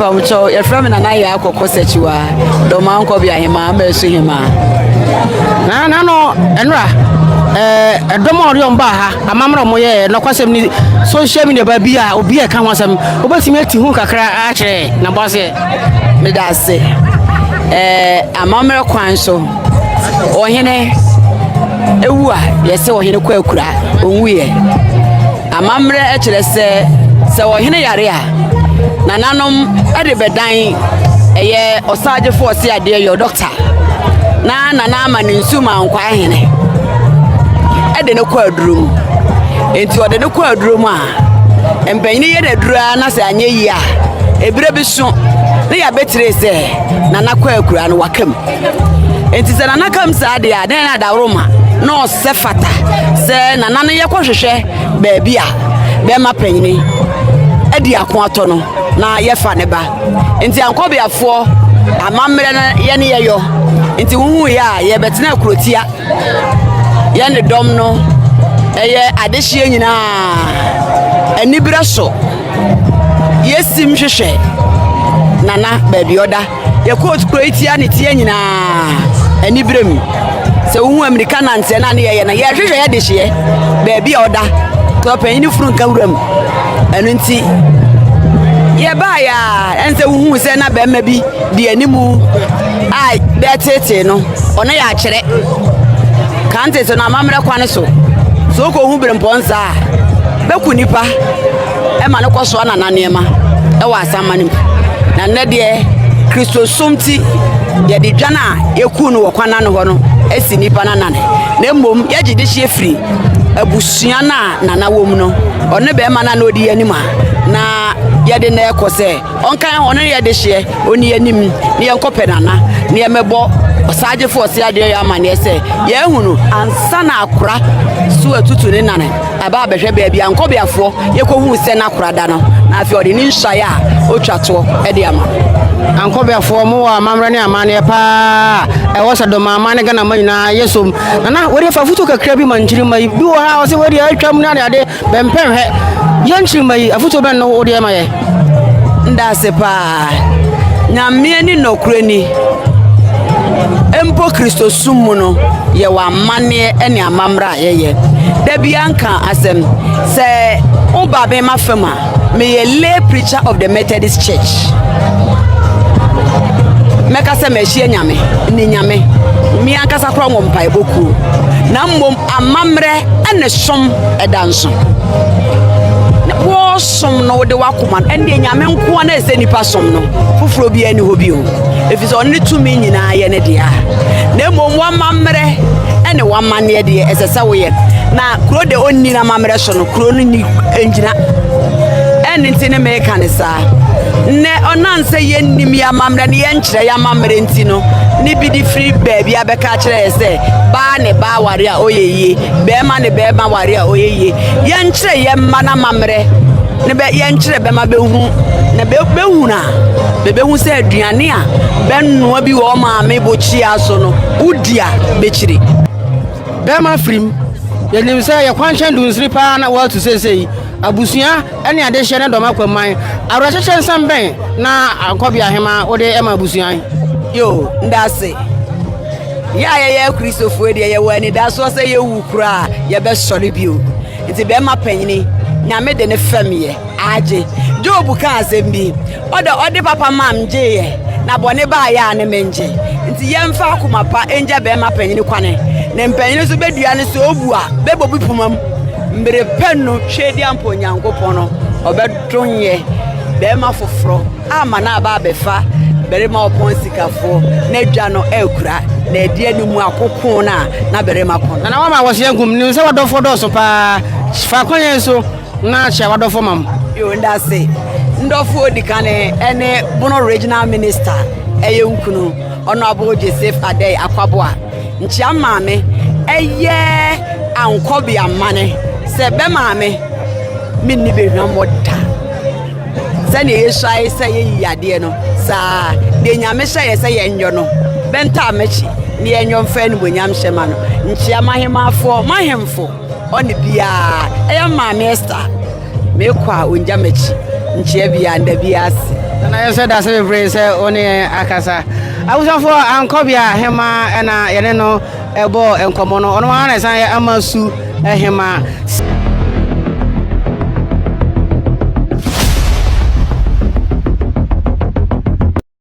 Mpamokyɛw, yɛfrɛ me Nana Yaa Kɔkɔ Sakyiwa, Dɔmaa Nkɔbea Hemaa, Amasu Hemaa. Na na no ɛnora ɛɛ ɛdɔm a ɔde wɔn baa ha amammerɛ a wɔyɛɛ nɔkwasɛm ni social media baabi a obi a ɛka ho asɛm wobɛtumi ati ho kakra akyerɛ na bɔ aseɛ. Meda ase. Ɛɛ amammerɛ kwan so ɔhene ewu a yɛsɛ ɔhene kɔ akura ɔnwuiɛ. Amammerɛ kyerɛ sɛ sɛ ɔhene yare a nananom de bɛdan ɛyɛ ɔsagyefo ɔse adeɛ yɛ dɔkta na nana ama ne nsu ma nkwaa hene ɛde no kɔ aduro mu. Nti ɔde no kɔ aduro mu a mpanyin yɛ no aduro ara na sɛ anyɛ yie a ebire bi so ne yɛabɛtire sɛ nana kɔ akura no waka mu. Nti sɛ nana kam saa deɛ a na adaworo ma na ɔsɛ fata sɛ nana no yɛkɔhwehwɛ baabi a bɛrima panyini adi ako atɔ no na yɛfa ne ba. Nti ankɔbeafoɔ amammerɛ no yɛne yɛyɔ. Nti wohu yɛ a yɛbɛtena kurotia yɛne dɔm no ɛyɛ adehyeɛ nyinaa aniberɛ so yɛsim hwehwɛ nana baabi ɔda. Yɛkɔɔ kuro yi tia ne tia nyinaa aniberɛ mu. Sɛ wohu amirika nanteɛ no a ne yɛyɛ no, yɛhwehwɛ yɛ dehyeɛ baabi a ɔda. Sɛ ɔpanyin funu nka wuram. Ɛno nti yɛbaeɛ a ɛne sɛ wohuu sɛ na bɛrima bi di animu a bɛteetee no, ɔno yɛ akyerɛ. Kan tete no amammerɛ kwan so, sɛ wokɔhu berempɔnsa a, bɛku nipa. Ɛma no kɔsoa nana nneɛma wɔ asamma no mu. Na nnɛ deɛ, Kristosom nti, yɛde dwan a yɛkuu no wɔ kwan ano hɔ no asi nnipa no anane. Na mmom yɛgye dehyeɛ firi abusua no a nana wɔ mu no, ɔne bɛrima no a na ɔdi yɛn anim a na yɛde no rekɔ sɛ ɔnka yɛn ho, ɔno ne yɛ dehyeɛ, ɔnni yɛn anim na yɛnkɔpɛ nana na yɛmmɛbɔ ɔsagyefo ɔse adeɛ yɛ amanneɛ sɛ yɛahu no ansa na akora so atutu ne nane. Aba abɛhwɛ baabi a nkɔbeafoɔ yɛkɔhuu sɛ n'akora da no, na afei ɔde ne nsuaeɛ a ɔtwa toɔ de ama. Ankɔbeafoɔ mo wɔ amammerɛ ne amanneɛ paa a ɛwɔ sɛ Dɔmaaman ne Ghana man nyinaa yɛ som. Nana, wei deɛ fa afotuo kakra bi ma nkyirimma yi. Bi wɔ ha a ɔse wei deɛ atwam ne adeade, bɛmpɛ nhwɛ. Yɛn nkyirimma yi, afotuo bɛn no wode ma yɛ? Ndaase paa. Nyame ani nɔkorɛ ni. Mpo Kristosom mu no, yɛwɔ amanneɛ ne amammerɛ a yɛyɛ. Da biara nka asɛm. Sɛ woba me ma fam a, meyɛ lay preacher of the Methodist Church. Mɛka sɛ mahyia Nyame, ne Nyame. Me ankasa koraa wɔ mpaebɔ kuo. Na mmom amammerɛ ne som ɛda nso. Wɔsom no wode w'akoma no, ɛndeɛ Nyame nkoa na ɛsɛ nipa som no. Foforɔ biara nni hɔ bio. Ɛfiri sɛ ɔno ne tumi nyinaa yɛ ne dea. Na mmom w'amammerɛ ne w'amanneɛ deɛ ɛsɛ sɛ woyɛ. Na kuro de ɔnni n'amammerɛ so no, kuro no nni ngyina. Ɛno nti ne meka ne saa. Nnɛ ɔnam sɛ yɛnnim yɛn amammerɛ ne yɛnkyerɛ yɛn amammerɛ nti no, ne bi de firi baabi abɛka akyerɛ yɛ sɛ baa ne baa ware a ɔyɛ yie, bɛrima ne bɛrima ware a ɔyɛ yie. Yɛnkyerɛ yɛn mma no amammerɛ ne bɛ yɛnkyerɛ bɛma bɛhu na bɛhunu a bɛbɛhu sɛ aduane a bɛnoa bi wɔ maame bokyia so no wodi a bɛkyiri. Bɛrima firim, yɛnim sɛ yɛ kwankyɛn dunsini paa na wɔatu seesei. Abusua ne adehyeɛ ne dɔm akwaman. Awerɛkyekyɛ nsɛm bɛn na Ankɔbea Ahemaa wode ma abusua yi? Yo, ndase. Yɛ a yɛyɛ Akristofoɔ deɛ yɛwɔ anidasoɔ sɛ yɛwu koraa a yɛbɛsɔre bio. Nti bɛrima panyini, Nyame de ne fam yɛ. Agye. Job kaa asɛm bi, ɔdɛ ɔde papa maa mgyeeɛ, na bɔne baeɛ a ne mengye. Nti yɛmfa akoma pa ngya bɛrima panyini kwane, na mpanyini nso bɛdua no sɛ obu a, bɛbɔ bi poma mu. Mmere pɛ no Tweediampo Onyankopɔn no, ɔbɛdom yɛ bɛrima foforɔ ama no aba abɛfa barima ɔpɔn sikafoɔ n'adwa no akura na adi anim akoko no a na barima ko no. Nana wama wɔhyɛ nkum nim sɛ wadɔfoɔ dɔɔso paa fa kwan yɛn so na kyɛ wadɔfoɔ mam. Yo ndase ndɔfoɔ odi kan ɛne Bono Regional Minister ɛyɛ nkunu Honourable Joseph Adei Akwaboa nkyia maame ɛyɛ Ankɔbea mane sɛ bɛ maame menni bɛhwammɔ da. Sɛnea yɛsuae sɛ yɛyi yadeɛ no, saa deɛ Nyame hyɛ yɛ sɛ yɛnyɔ no, bɛntaa m'akyi ne yɛnyɔ mfa animuonyam hyɛ ma no. Nkyea m'ahemaafoɔ, m'ahemfo, ɔne biaa, ɛyɛ Maame Esther, mekɔ a ɔngya m'akyi, nkyea biaa, nda biaa ase. Na yɛn nso yɛda ase bebree sɛ wo ne yɛn akasa. Abusuafoɔ, Ankɔbea Hemaa ɛna yɛne no ɛbɔɔ nkɔmmɔ no. Ɔno ara na ɛsan yɛ Amasu Hemaa.